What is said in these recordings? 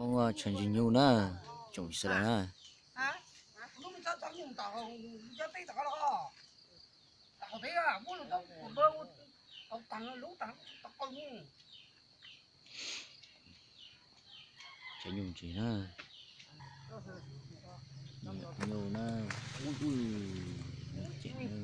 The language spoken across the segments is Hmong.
Hmoob tshav ntsig nyuj na, tsoom sawv daws na. Tshav nyuj ntsis na. Nyuj na. Ub, ub, nyuj cem na.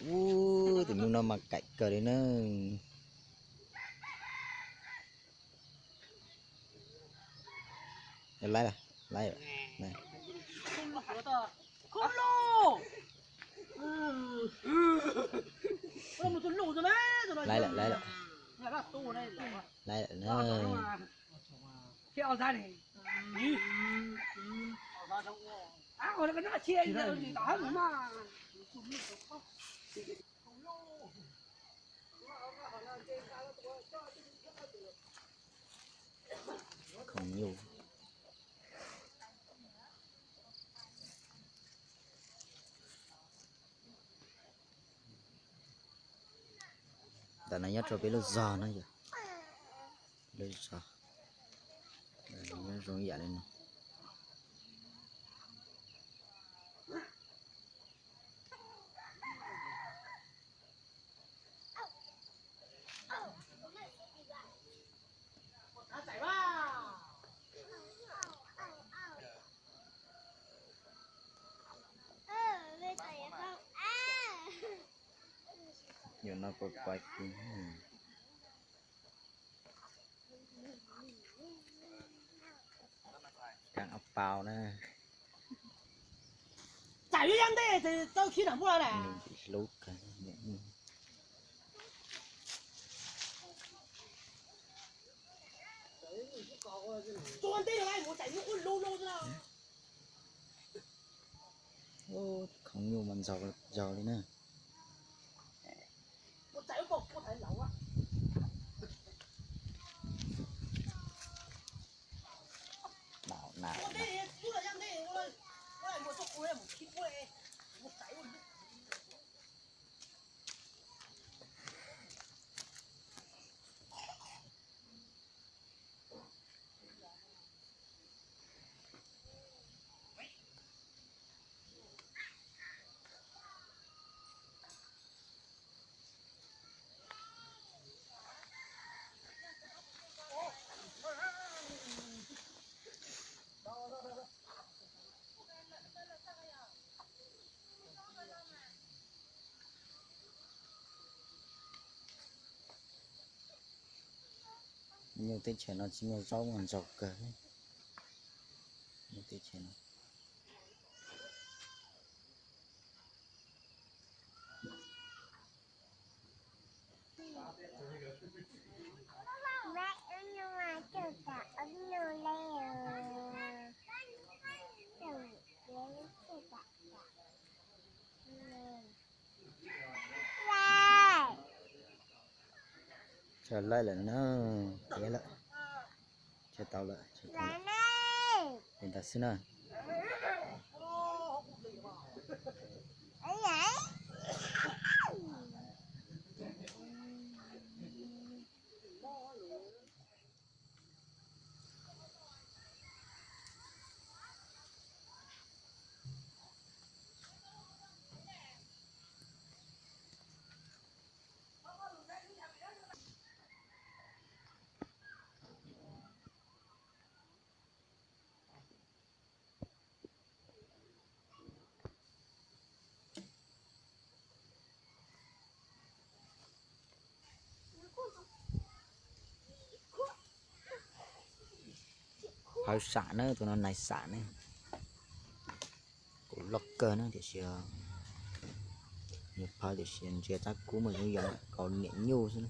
Ub, tus nyuj no mas kaim kawg li na. Laiv, laiv. Laiv lawm, laiv lawm. Laiv lawm na. Khoom nyuj. Ntawm no nyob rau peb lub zos na yom. Lub zos nyob zoo ib yam li no. Yuav no kuv kuav kiag. Kav pau na. Txais lub yab ntej txawj khib nram muaj na. Hlub kawg. Tua ntej los mus txais lub qub lub lub na. Khoom nyuj mas ntsaug li na. Nau, nau. Nyuj teb chaws no tsis muaj zaub mas ntsaug kawg. Nyuj teb chaws no. Tsawg laij lawm na, tiav lawm. Tsawg tau lawm, tsawg tau lawm. Li ntawd xwb na. Phawv sam na, tus no nais sam ne. Kuv loj kawg na tiam sis, nws phawv tiam sis ntsia tab kub mas zoo yam kaus niam nyuj xwb na.